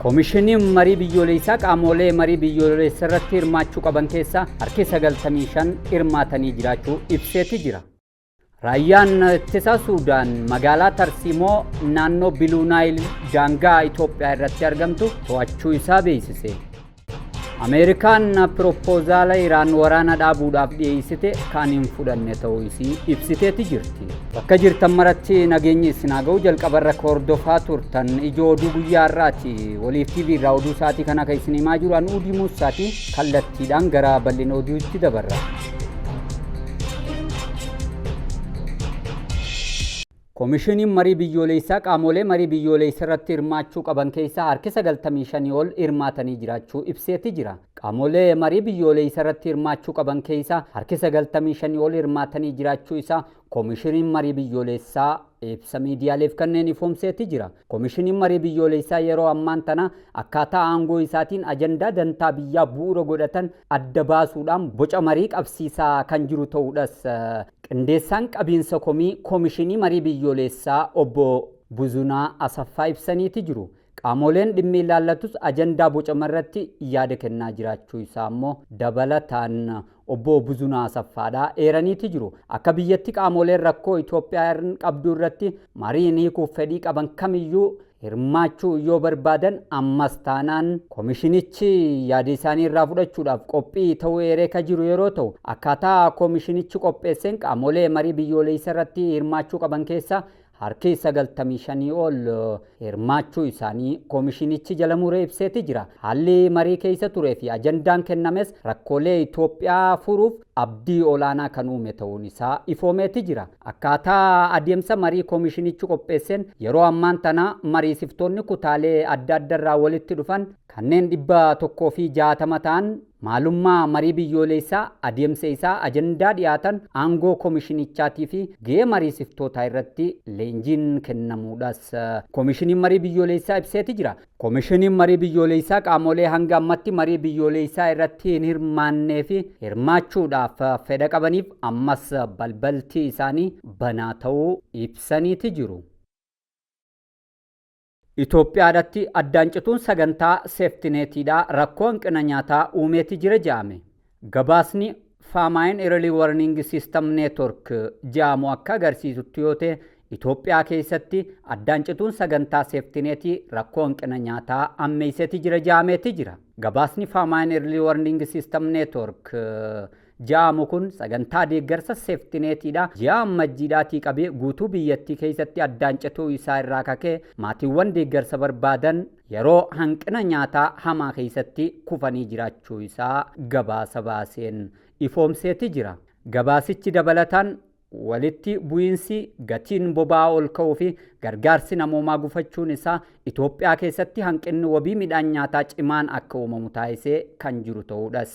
Koomishiniin marii biyyoolessaa qaamolee marii biyyoolessaa irratti hirmaachuu qaban keessaa harki 95 hirmaatanii jiraachuu ibseeti jira. Raayyaan ittisa Suudaan magaalaa Tarsiimoo naannoo Biluu Naayil daangaa Itoophiyaa irratti argamtu to'achuu isaa beeksise. Ameerikaan pirooppoozaala Iraan waraana dhaabuudhaaf dhiyeessite kan hin fudhanne ta'uu isii ibsiteeti jirti. Bakka jirtan maratti nageenyi isin haa ga'u. Jalqabarra hordofaa turtan ijoo oduu guyyaa har'aati. Waliif TV irraa oduu sa'aatii kana kan isin himaa jiru an Uudii Muusaati. Kallattiidhaan gara bal'ina oduutti dabarra. Koomishiniin marii biyyoolessaa qaamolee marii biyyoolessaa irratti hirmaachuu qaban keessaa harki 95 ol hirmaatanii jiraachuu ibseeti jira. Qaamolee marii biyyoolessaa irratti hirmaachuu qaban keessaa harki 95 ol hirmaatanii jiraachuu isaa koomishiniin marii biyyoolessaa ibsa miidiyaaleef kanneen ifoomseeti jira. Koomishiniin marii biyyoolessaa yeroo ammaan tana akkaataa aangoo isaatiin ajandaa dantaa biyyaa bu'uura godhatan adda baasuudhaan boca marii qabsiisaa kan jiru ta'uudhas qindeessaan qabiinsa komii koomishinii marii biyyoolessaa obbo Buzunaa Asaffaa ibsaniiti jiru. Qaamoleen dhimmi ilaallatus ajandaa bocama irratti yaada kennaa jiraachuu isaa immoo dabalataan obbo Buzunaa Asaffaadhaa eeraniiti jiru. Akka biyyatti qaamoleen rakkoo Itoophiyaa qabdu irratti mariin hiikuuf fedhii qaban kamiyyuu hirmaachuu yoo barbaadan ammas taanaan koomishinichi yaada isaanii irraa fudhachuudhaaf qophii ta'uu eeree ka jiru yeroo ta'u, akkaataa koomishinichi qopheesseen qaamolee marii biyyoolessaa irratti hirmaachuu qaban keessaa harki 95 ol hirmaachuu isaanii koomishinichi jala muree ibseeti jira. Haalli marii keessa turee fi ajandaan kennames rakkoolee Itoophiyaa furuuf abdii olaanaa kan uume ta'uun isaa ifoomeeti jira. Akkaataa adeemsa marii koomishinichi qopheesseen yeroo ammaan tana mariisiftoonni kutaalee adda addarraa walitti dhufan kanneen 160 ta'an maalummaa marii biyyoolessaa, adeemsa isaa, ajandaa dhiyaatan, aangoo koomishinichaatii fi gahee mariisiftootaa irratti leenjiin kennamuudhaas koomishiniin marii biyyoolessaa ibseeti jira. Koomishiniin marii biyyoolessaa qaamolee hanga ammatti marii biyyoolessaa irratti hin hirmaannee fi hirmaachuudhaaf fedha qabaniif ammas balbalti isaanii banaa ta'uu ibsaniiti jiru. Itoophiyaadhatti addaan cituun sagantaa seeftineetiidhaa rakkoo hanqina nyaataa uumeeti jira jedhame. Gabaasni Famine Early Warning System Network jedhamu akka agarsiisutti yoo ta'e, Itoophiyaa keessatti addaan cituun sagantaa seeftineetii rakkoo hanqina nyaataa ammeesseeti jira jedhameeti jira. Gabaasni Famine Early Warning System Network jedhamu kun sagantaa deeggarsa seeftineetiidha. Ji'a Ammajjiidhaatii qabee guutuu biyyattii keessatti addaan cituu isaa irraa kakee maatiiwwan deeggarsa barbaadan yeroo hanqina nyaataa hamaa keessatti kufanii jiraachuu isaa gabaasa baaseen ifoomseeti jira. Gabaasichi dabalataan walitti bu'iinsi, gatiin boba'aa ol ka'uu fi gargaarsi namoomaa gufachuun isaa Itoophiyaa keessatti hanqinni wabii midhaan nyaataa cimaan akka uumamu taasisee kan jiru ta'uudhas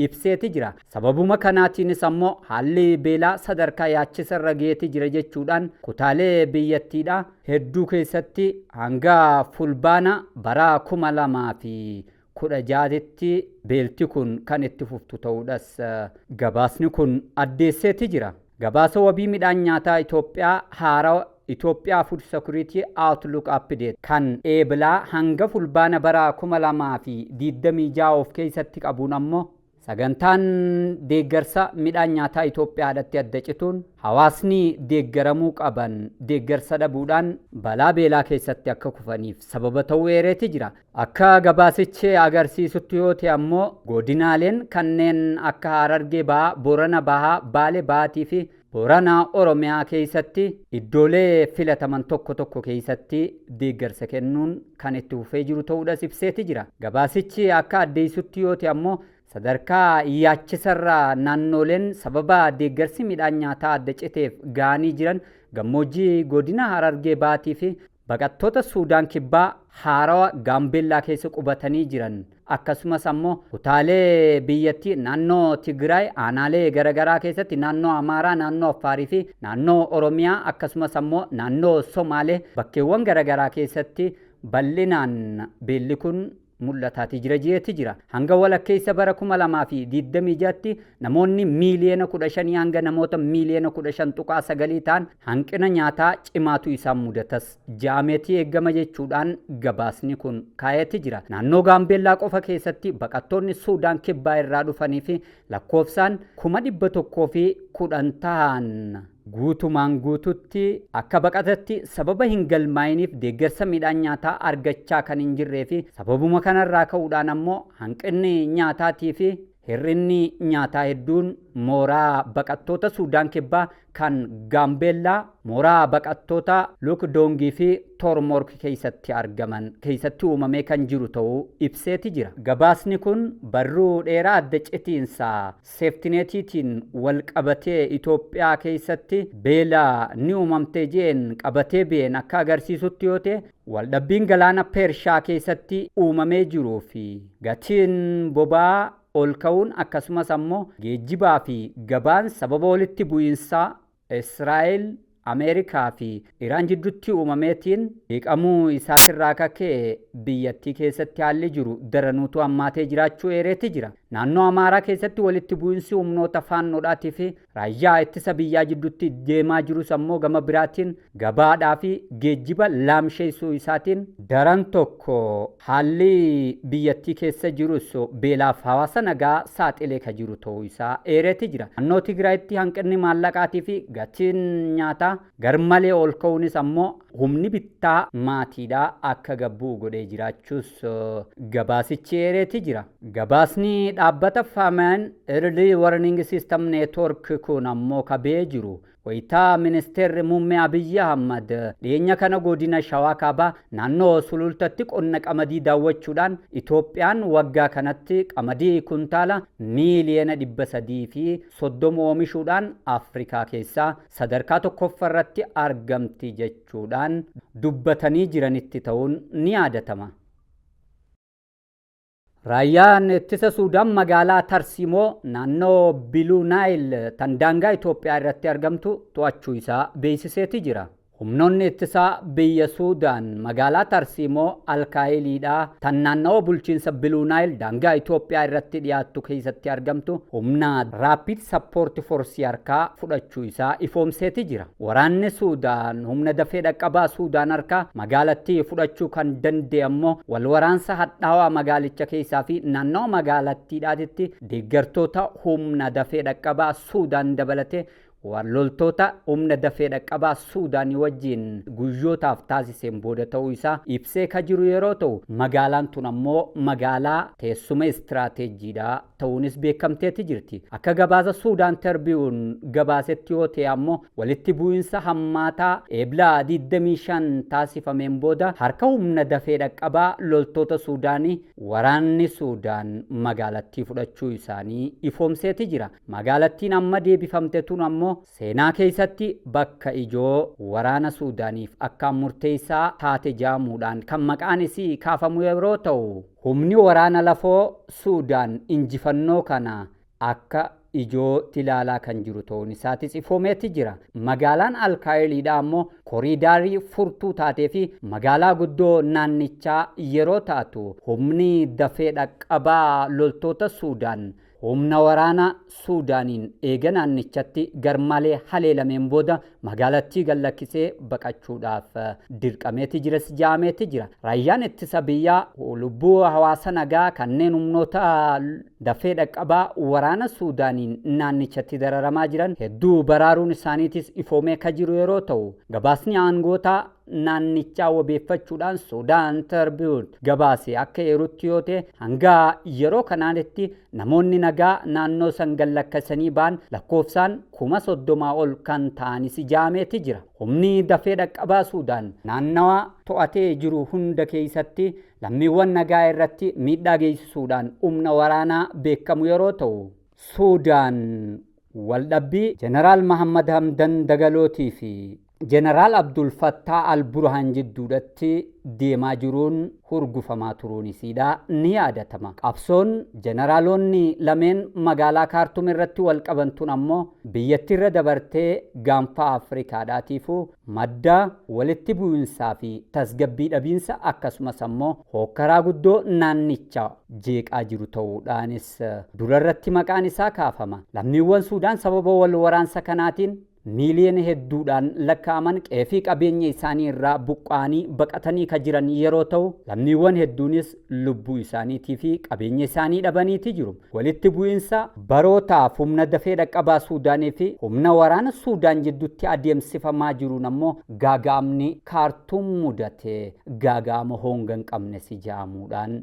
ibseeti jira. Sababuma kanaatiinis ammoo haalli beelaa sadarkaa yaachisa irra geeti jira jechuudhaan kutaalee biyyattiidha hedduu keessatti hanga Fulbaana bara 2016tti beelti kun kan itti fuftu ta'uudhas gabaasni kun addeesseeti jira. Gabaasa wabii midhaan nyaataa Itoophiyaa haaraa Itoophiyaa Food Security Outlook Update kan Eebilaa hanga Fulbaana bara 2026 of keessatti qabuun ammoo sagantaan deeggarsa midhaan nyaataa Itoophiyaadhatti adda cituun hawaasni deeggaramuu qaban deeggarsa dhabuudhaan balaa beelaa keessatti akka kufaniif sababa ta'uu eereeti jira. Akka gabaasichi agarsiisutti yoo ta'e ammoo godinaaleen kanneen akka Harargee Bahaa, Boorana Bahaa, Baalee Bahaatii fi Boorana Oromiyaa keessatti iddoolee filataman tokko tokko keessatti deeggarsa kennuun kan itti fufee jiru ta'uudhas ibseeti jira. Gabaasichi akka addeessutti yoo ta'e ammoo sadarkaa yaachisarraa naannoleen sababa deeggarsi midhaan nyaataa adda citeef ga'anii jiran gammoojjii godina Harargee Bahaatii fi baqattoota Suudaan Kibbaa haarawa Gaambeellaa keessa qubatanii jiran, akkasumas ammoo kutaalee biyyattii naannoo Tigraay aanaalee garaagaraa keessatti, naannoo Amaaraa, naannoo Affaarii fi naannoo Oromiyaa, akkasumas ammoo naannoo Somaalee bakkeewwan garaagaraa keessatti bal'inaan beelli kun mul'ataatii jira jeeti jira. Hanga walakkeessa bara 2026tti namoonni miiliyoona 15 hanga namoota miiliyoona 15.9 ta'an hanqina nyaataa cimaatu isaan mudatas ja'ameetii eeggama jechuudhaan gabaasni kun kaa'eeti jira. Naannoo Gaambeellaa qofa keessatti baqattoonni Suudaan Kibbaa irraa dhufanii fi lakkoofsaan 110,000 ta'an guutumaan guututti akka baqatatti sababa hin galmaa'iniif deeggarsa midhaan nyaataa argachaa kan hin jirree fi sababuma kanarraa ka'uudhaan ammoo hanqinni nyaataatii fi hir'inni nyaataa hedduun mooraa baqattoota Suudaan Kibbaa kan Gaambeellaa, mooraa baqattoota Lukdoongii fi Tormork keessatti argaman keessatti uumamee kan jiru ta'uu ibseeti jira. Gabaasni kun barruu dheeraa adda citiinsa seeftineetiitiin wal qabatee Itoophiyaa keessatti beela ni uumamte jeen qabatee been akka agarsiisutti yoo ta'e, waldhabbiin galaana Peershaa keessatti uumamee jiruu fi gatiin boba'aa ol ka'uun, akkasumas ammoo geejjibaa fi gabaan sababa walitti bu'iinsaa Israa'el, Ameerikaa fi Iraan jidduutti uumameetiin hiiqamuu isaatirraa kakee biyyattii keessatti haalli jiru daranuutu hammaatee jiraachuu eereeti jira. Naannoo Amaaraa keessatti walitti bu'iinsi humnoota faannoodhaatii fi raayyaa ittisa biyyaa jidduutti deemaa jirus ammoo gama biraatiin gabaadhaa fi geejjiba laamsheessuu isaatiin daran tokko haalli biyyattii keessa jirus beelaaf hawaasa nagaa saaxilee ka jiru ta'uu isaa eereeti jira. Naannoo Tigraayitti hanqinni maallaqaatii fi gatiin nyaataa garmalee ol ka'uunis ammoo humni bittaa maatiidhaa akka gabbuu godhee jiraachuus gabaasichi eereeti jira. Gabaasni dhaabbata Famine Early Warning System Network kun ammoo kabee jiru wayitaa ministeerri muummee Abiyyi Ahmad dhiyeenya kana godina Shawaa Kaabaa naannoo Sulultatti qonna qamadii daawwachuudhaan Itoophiyaan waggaa kanatti qamadii kuntaala miiliyoona 330 oomishuudhaan Afrikaa keessaa sadarkaa tokkoffaa irratti argamti jechuudhaan dubbatanii jiranitti ta'uun ni yaadatama. Raayyaan ittisa Suudaan magaalaa Tarsiimoo naannoo Biluu Naayil tan daangaa Itoophiyaa irratti argamtu to'achuu isaa beeksiseeti jira. Humnoonni ittisaa biyya Suudaan magaalaa Tarsiimoo Alkaayiliidhaa tan naannawa bulchiinsa Biluu Naayil daangaa Itoophiyaa irratti dhiyaattu keessatti argamtu humna Rapid Support Force harkaa fudhachuu isaa ifoomseeti jira. Waraanni Suudaan humna dafee dhaqqabaa Suudaan harkaa magaalattii fudhachuu kan danda'e ammoo wal waraansa hadhaawaa magaalicha keessaa fi naannawa magaalattiidhaatitti deeggartoota humna dafee dhaqqabaa Suudaan dabalatee loltoota humna dafee dhaqqabaa Suudaanii wajjin guyyootaaf taasiseen booda ta'uu isaa ibsee ka jiru yeroo ta'u, magaalaan tun ammoo magaalaa teessuma istiraateejiidhaa ta'uunis beekamteeti jirti. Akka gabaasa Suudaan Tarbiyuun gabaasetti yoo ta'e ammoo walitti bu'iinsa hammaataa Eeblaa 25 taasifameen booda harka humna dafee dhaqqabaa loltoota Suudaanii waraanni Suudaan magaalattii fudhachuu isaanii ifoomseeti jira. Magaalattiin amma deebifamte tun ammoo seenaa keessatti bakka ijoo waraana Suudaaniif akkaan murteessaa taate jaamuudhaan kan maqaan isii kaafamu yeroo ta'u, humni waraana lafoo Suudaan injifannoo kana akka ijootti ilaalaa kan jiru ta'uun isaatis ifoomeeti jira. Magaalaan Alkaayiliidha ammoo koriidaarii furtuu taatee fi magaalaa guddoo naannichaa yeroo taatu, humni dafee dhaqqabaa loltoota Suudaan humna waraana Suudaaniin eega naannichatti garmalee haleelameen booda magaalattii gallakkisee baqachuudhaaf dirqameeti jiras jaameeti jira. Raayyaan ittisa biyyaa lubbuu hawaasa nagaa kanneen humnoota dafee dhaqqabaa waraana Suudaaniin naannichatti dararamaa jiran hedduu baraaruun isaaniitis ifoomee ka jiru yeroo ta'u, gabaasni aangoota naannichaa wabeeffachuudhaan Suudaan Tarbiyuun gabaase akka eerutti yoo ta'e, hanga yeroo kanaanitti namoonni nagaa naannoo san gallakkisanii ba'an lakkoofsaan 30,000 ol kan ta'anis jaameeti jira. Humni dafee dhaqqabaa Suudaan naannawa to'atee jiru hunda keessatti lammiiwwan nagaa irratti miidhaa geessisuudhaan humna waraanaa beekamu yeroo ta'u, Suudaan waldhabbii Jeneraal Mahammad Hamdan Dagalootii fi Jeneraal Abdul Fattah al-Burhaan jidduudhatti deemaa jiruun hurgufamaa turuun isiidha ni yaadatama. Qabsoon jeneraalonni lameen magaalaa Kaartuum irratti wal qabantuun ammoo biyyattiirra dabartee gaanfa Afrikaadhaatiifuu madda walitti bu'insaa fi tasgabbii dhabiinsa akkasumas ammoo hookkaraa guddoo naannicha jeeqaa jiru ta'uudhaanis durarratti maqaan isaa kaafama. Lammiiwwan Suudaan sababa wal waraansa kanaatiin miiliyoona hedduudhaan lakkaa'aman qe'ee qabeenya isaanii irraa buqqa'anii baqatanii ka jiran yeroo ta'u, lammiiwwan hedduunis lubbuu isaaniitii fi qabeenya isaanii dhabaniiti jiru. Walitti bu'iinsa barootaaf humna dafee dhaqqabaa Suudaanii fi humna waraana Suudaan jidduutti adeemsifamaa jiruun ammoo gaaga'amni Kaartuum mudate gaaga'ama honga hin qabne si ja'amuudhaan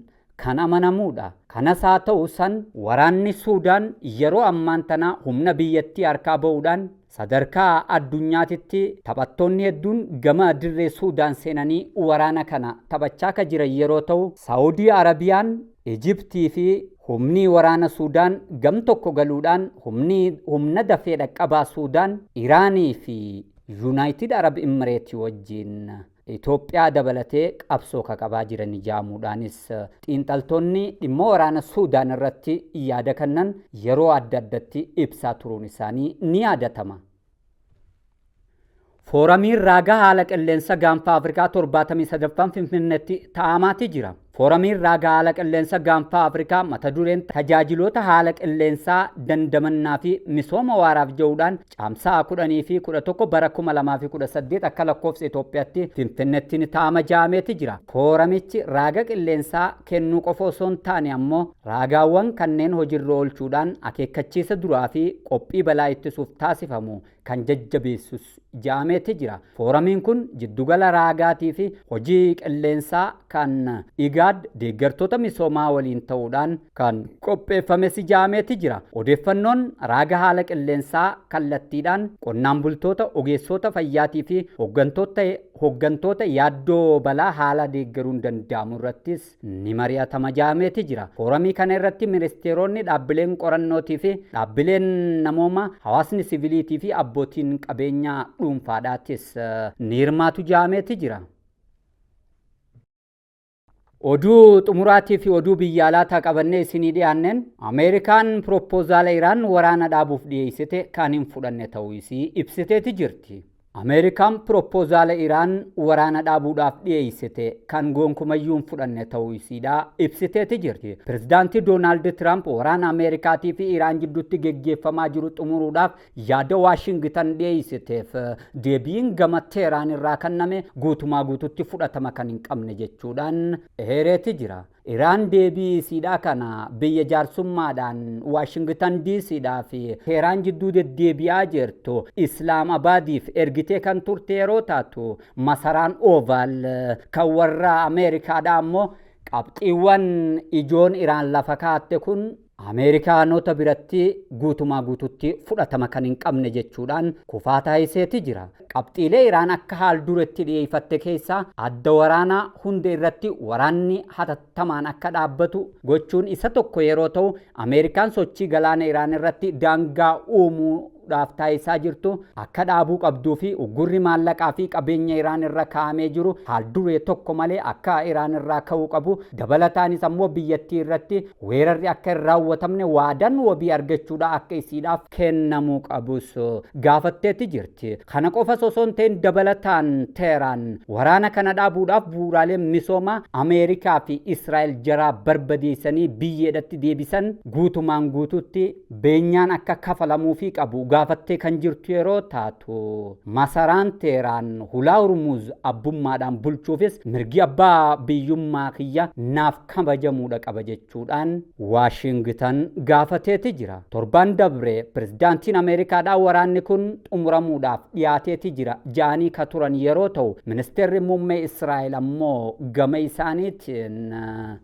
kan amanamuudha. Kanas haa ta'u san waraanni Suudaan yeroo ammaan tana humna biyyattii harkaa ba'uudhaan sadarkaa addunyaatitti taphattoonni hedduun gama dirree Suudaan seenanii waraana kana taphachaa ka jiran yeroo ta'u, Saawudii Arabiyaan, Ijiptii fi humni waraana Suudaan gam tokko galuudhaan humna dafee dhaqqabaa Suudaan, Iraanii fi Yuunaayitid Arab Imireetii wajjin Itoophiyaa dabalatee qabsoo ka qabaa jiran ijaamuudhaanis xiinxaltoonni dhimma waraana Suudaan irratti yaada kennan yeroo adda addatti ibsaa turuun isaanii ni yaadatama. Fooramiin raagaa haala qilleensa gaanfa Afrikaa 73ffaan Finfinneetti taa'amaati jira. Fooramiin raagaa haala qilleensa gaanfa Afrikaa mata dureen tajaajiloota haala qilleensaa dandamannaa fi misooma waaraaf jedhuudhaan caamsaa 10 fi 11 bara 2018 akka lakkoofsa Itoophiyaatti Finfinneetti ni taa'ama ja'ameeti jira. Fooramichi raaga qilleensaa kennuu qofa osoo hin taane ammoo raagaawwan kanneen hojiirra oolchuudhaan akeekkachiisa duraa fi qophii balaa ittisuuf taasifamu kan jajjabeessus ja'ameeti jira. Fooramiin kun jiddugala raagaatii fi hojii qilleensaa kan IGAD deeggartoota misoomaa waliin ta'uudhaan kan qopheeffames ja'ameeti jira. Odeeffannoon raaga haala qilleensaa kallattiidhaan qonnaan bultoota, ogeessota fayyaatii fi hooggantoota yaaddoo balaa haala deeggaruun danda'amu irrattis ni mari'atama ja'ameeti jira. Fooramii kana irratti ministeeronni, dhaabbileen qorannootii fi dhaabbileen namoomaa, hawaasni siviiliitii fi abbootiin qabeenyaa dhuunfaadhaatis ni hirmaatu ja'ameeti jira. Oduu xumuraatii fi oduu biyya alaa qabannee isinii dhiyaanneen, Ameerikaan pirooppoozaala Iraan waraana dhaabuuf dhiyeessite kan hin fudhanne ta'uu isii ibsiteeti jirti. Ameerikaan pirooppoozaala Iraan waraana dhaabuudhaaf dhiyeessite kan gonkumayyuu hin fudhanne ta'uu isiidha ibsiteeti jirti. Pirezidaantii Doonaald Tiraamp waraana Ameerikaatii fi Iraan jidduutti geggeeffamaa jiru xumuruudhaaf yaada Waashingitan dhiyeessiteef deebiin gama Teheraan irraa kenname guutumaa guututti fudhatama kan hin qabne jechuudhaan heereeti jira. Iraan deebii isiidhaa kana biyya jaarsummaadhaan Waashingitan DCdhaa fi Teheraan jidduu deddeebi'aa jirtu Islaam Abaadiif ergitee kan turte yeroo taatu, masaraan Ovaal kan warra Ameerikaadhaa ammoo qabxiiwwan ijoon Iraan lafa kaa'atte kun Ameerikaanota biratti guutumaa guututti fudhatama kan hin qabne jechuudhaan kufaa taasiseeti jira. Qabxiilee Iraan akka haal duretti dhiyeeffatte keessaa adda waraanaa hunda irratti waraanni hatattamaan akka dhaabbatu gochuun isa tokko yeroo ta'u, Ameerikaan sochii galaana Iraan irratti daangaa uumuudhaaf taasisaa jirtu akka dhaabuu qabduu fi uggurri maallaqaa fi qabeenya Iraan irra kaa'amee jiru haal duree tokko malee akka Iraan irraa ka'uu qabu, dabalataanis ammoo biyyattii irratti weerarri akka hin raawwatamne waadaan wabii argachuudha akka isiidhaaf kennamuu qabus gaafatteetti jirti. Kana qofas osoo hin ta'in dabalataan Teheraan waraana kana dhaabuudhaaf bu'uuraalee misoomaa Ameerikaa fi Israa'el jaraa barbadeessanii biyyeedhatti deebisan guutumaan guututti beenyaan akka kafalamuufii qabu gaafattee kan jirtu yeroo taatu, masaraan Teheraan hulaa Hormuz abbummaadhaan bulchuufis mirgi abbaa biyyummaa kiyya naaf kabajamuudha qaba jechuudhaan Waashingitan gaafateeti jira. Torbaan dabre pirezidaantiin Ameerikaadhaa waraanni kun xumuramuudhaaf dhiyaateeti jira ja'anii ka turan yeroo ta'u, ministeerri muummee Israa'el ammoo gama isaaniitiin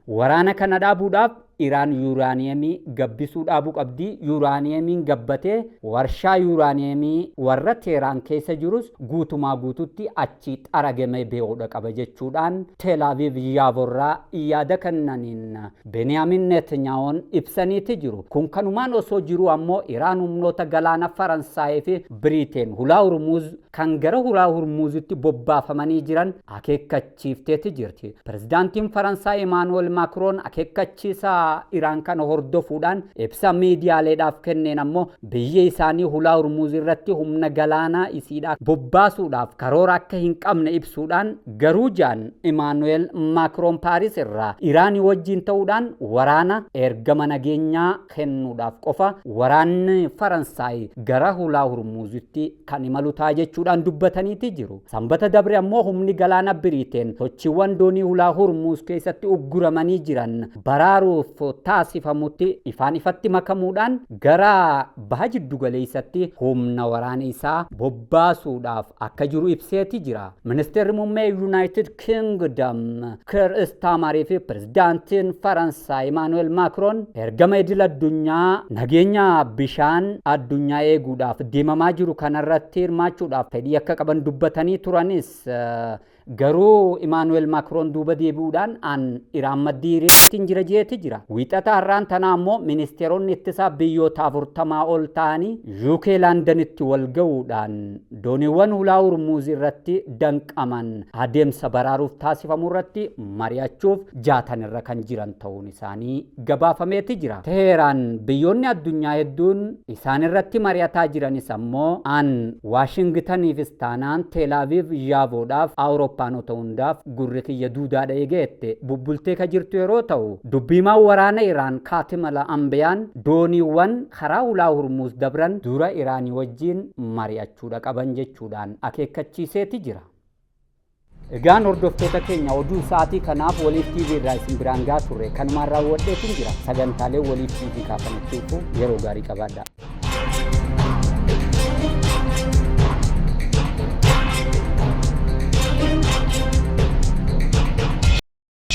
waraana kana dhaabuudhaaf Iraan yuuraaniyemii gabbisuu dhaabuu qabdi. Yuuraaniyemiin gabbatee warshaa yuuraaniyemii warra Teeraan keessa jirus guutumaa guututti achii xaragamee bee'uudha qaba jechuudhaan Teelaaviv Yaavorraa yaada kennaniin Beniyaamin Netanyaa'oon ibsaniiti jiru. Kun kanumaan osoo jiru ammoo Iraan humnoota galaana Faransaayii fi Biriiteen hulaa Hurmuuz kan gara hulaa Hurmuuzitti bobbaafamanii jiran akeekkachiifteeti jirti. Pirezidaantiin Faransaay Imaanuweel Maakroon akeekkachiisa Iraan kana hordofuudhaan ibsa miidiyaaleedhaaf kenneen ammoo biyyi isaanii hulaa Hurmuuz irratti humna galaanaa isiidhaa bobbaasuudhaaf karoora akka hin qabne ibsuudhaan, garuu jaan Imaanuweel Maakroon Paaris irraa Iraanii wajjin ta'uudhaan waraana ergama nageenyaa kennuudhaaf qofa waraanni Faransaay gara hulaa Hurmuuzitti kan imalu ta'a jechuudhaan dubbataniiti jiru. Sanbata dabre ammoo humni galaana Biriiteen sochiiwwan doonii hulaa Hurmuuz keessatti ugguramanii jiran baraaruuf taasifamutti ifaan ifatti makamuudhaan gara baha jiddugaleessatti humna waraana isaa bobbaasuudhaaf akka jiru ibseeti jira. Ministeerri muummee Yuunaayitid Kingdom Keir Starmerii fi pirezidaantiin Faransaay Imaanuweel Maakroon ergama idil addunyaa nageenya bishaan addunyaa eeguudhaaf deemamaa jiru kanarratti hirmaachuudhaaf fedhii akka qaban dubbatanii turanis, garuu Imaanuweel Maakroon duuba deebi'uudhaan an Iraan maddii hiriirtiin jira jeeti jira. Wiixata har'aan tanaa ammoo ministeeronni ittisaa biyyoota 40 ol ta'anii UK Laandanitti wal ga'uudhaan dooniiwwan hulaa Hurmuuz irratti danqaman adeemsa baraaruuf taasifamu irratti mari'achuuf jaatan irra kan jiran ta'uun isaanii gabaafameeti jira. Teheraan biyyoonni addunyaa hedduun isaan irratti mari'ataa jiranis ammoo an Waashingtaniifis taanaan Teelaaviv Yaavoodhaaf Awurooppaanota hundaaf gurri kiyya duudaadha eegeette bubbultee ka jirtu yeroo ta'u, dubbiimaan waraana Iraan Kaatimala Ambiyaan dooniiwwan karaa hulaa Hurmuuz dabran dura Iraanii wajjin mari'achuudha qaban jechuudhaan akeekkachiiseeti jira. Egaan hordoftoota keenya, oduu sa'aatii kanaaf Waliif TV irraa isin biraan gaa turre kanumaan raawwadheetiin jira. Sagantaalee Waliif TV kaafanattiifu yeroo gaarii qabaadha.